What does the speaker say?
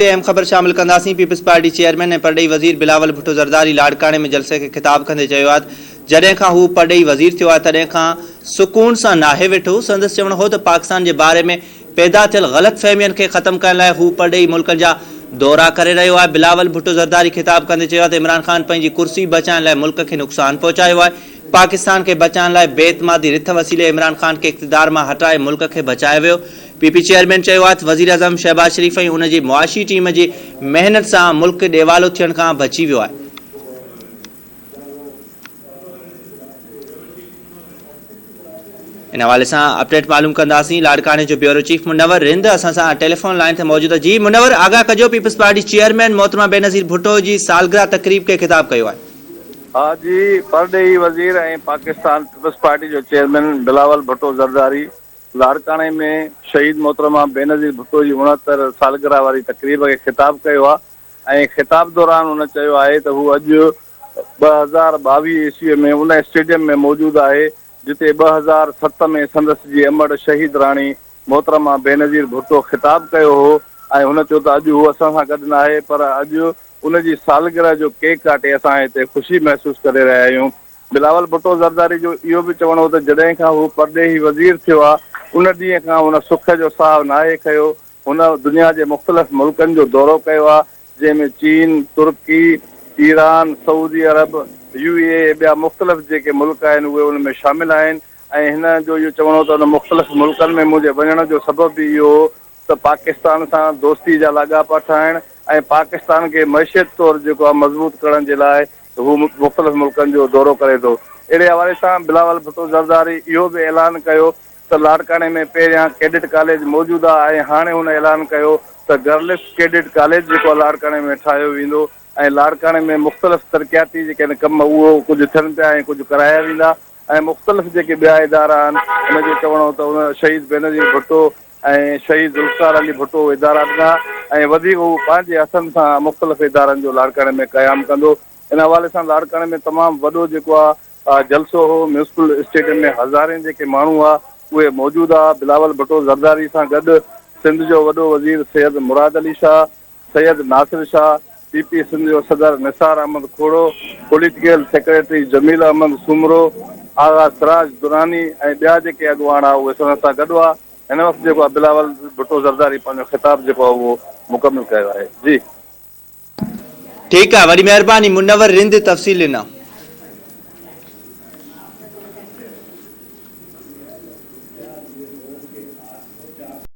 تي اهم خبر شامل ڪنداسين، پيپلز پارٽي چيئرمين ۽ پرڏيهي وزير بلاول ڀٽو زرداري لاڙڪاڻي ۾ جلسي کي خطاب ڪندي چيو آهي ته جڏهن کان هو پرڏيهي وزير ٿيو آهي تڏهن کان سڪون سان ناهي ويٺو، سندس چوڻ هو ته پاڪستان جي باري ۾ پيدا ٿيل غلط فهمين کي ختم ڪرڻ لاء هو پرڏيهي ملڪن جا دورا ڪري رهيو آهي، بلاول ڀٽو زرداري خطاب ڪندي چيو آهي ته عمران خان پنهنجي ڪرسي بچائڻ لاء ملڪ کي نقصان پهچايو آهي، پاڪستان کي بچائڻ لاء بي اعتمادي رٿ وسيلي عمران خان کي اقتدار مان هٽائي ملڪ کي بچايو ويو. پي پي چيئرمين چيو آهي ته وزيراعظم شهباز شريف ۽ ان جي معاشي ٽيم جي محنت سان ملڪ ڏيوالو ٿيڻ کان بچي ويو آهي. ان حوالي سان اپڊيٽ معلوم ڪنداسين لاڙڪاڻي جو بيورو چيف منور رند اسان سان ٽيليفون لائين تي موجود آهي جي منور آگاهه ڪجو پيپلز پارٽي چيئرمين محترمه بينظير ڀٽو جي سالگرهه تقريب کي خطاب ڪيو آهي. ها جي پرڏيهي وزير ۽ پاڪستان پيپلز پارٽي جو چيئرمين بلاول ڀٽو زرداري لاڙڪاڻي ۾ شهيد محترمه بينظير ڀٽو جي 69 سالگرهه واري تقريب کي خطاب ڪيو آهي ۽ خطاب دوران هن چيو آهي ته هو اڄ 2022 عيسوي ۾ ان اسٽيڊيم ۾ موجود آهي جتي 2007 ۾ سندس جي امڙ شهيد راڻي محترمه بينظير ڀٽو خطاب ڪيو هو ۽ هن چيو ته اڄ هو اسان سان گڏ ناهي پر اڄ ان جي سالگرهه جو ڪيڪ ڪاٽي اسان هتي خوشي محسوس ڪري رهيا آهيون. بلاول ڀٽو زرداري جو اهو به چوڻ هو ته جڏهن کان هو پرڏيهي وزير ٿيو آهي ان ڏينهن کان هن سک جو ساهه ناهي کنيو، هن دنيا جي مختلف ملڪن جو دورو ڪيو آهي جنهن ۾ چين، ترڪي، ايران، سعودي عرب، يو اي اي ٻيا مختلف جيڪي ملڪ آهن اهي ان ۾ شامل آهن ۽ هن جو اهو چوڻ هو ته ان مختلف ملڪن ۾ منهنجي وڃڻ جو سبب به اهو هو ته پاڪستان سان دوستي جا لاڳاپا ٺاهڻ ۽ پاڪستان کي معيشت طور جيڪو آهي مضبوط ڪرڻ جي لاء هو مختلف ملڪن جو دورو ڪري ٿو. اهڙي حوالي سان بلاول ڀٽو زرداري اهو به اعلان ڪيو ته لاڙڪاڻي ۾ پهريان ڪيڊٽ ڪاليج موجود آهي ۽ هاڻي هن اعلان ڪيو ته گرلس ڪيڊٽ ڪاليج جيڪو آهي لاڙڪاڻي ۾ ٺاهيو ويندو ۽ لاڙڪاڻي ۾ مختلف ترقياتي جيڪي آهن ڪم اهو ڪجهه ٿين پيا ۽ ڪجهه ڪرايا ويندا ۽ مختلف جيڪي ٻيا ادارا آهن ان جو چوڻ هو ته ان شهيد بينظير ڀٽو ۽ شهيد ذوالفقار علي ڀٽو ادارا ڏنا ۽ وڌيڪ هو پنهنجي هٿن سان مختلف ادارن جو لاڙڪاڻي ۾ قيام ڪندو. ان حوالي سان لاڙڪاڻي ۾ تمام وڏو جيڪو آ جلسو هو، ميونسپل اسٽيڊيم ۾ هزارين جيڪي ماڻهو هئا اهي موجود هئا، بلاول ڀٽو زرداري سان گڏ سنڌ جو وڏو وزير سيد مراد علي شاهه، سيد ناصر شاهه، پي پي سنڌ جو صدر نثار احمد کوڙو، پوليٽيڪل سيڪريٽري جميل احمد سومرو، آغا سراج دراني ۽ ٻيا جيڪي اڳواڻ هئا اهي سندس سان گڏ هئا. هن وقت جيڪو آهي بلاول ڀٽو زرداري پنهنجو خطاب جيڪو آهي اهو مڪمل ڪيو آهي. جي. ٺيڪ آهي وڏي مهرباني منور رند تفصيل ڏنا.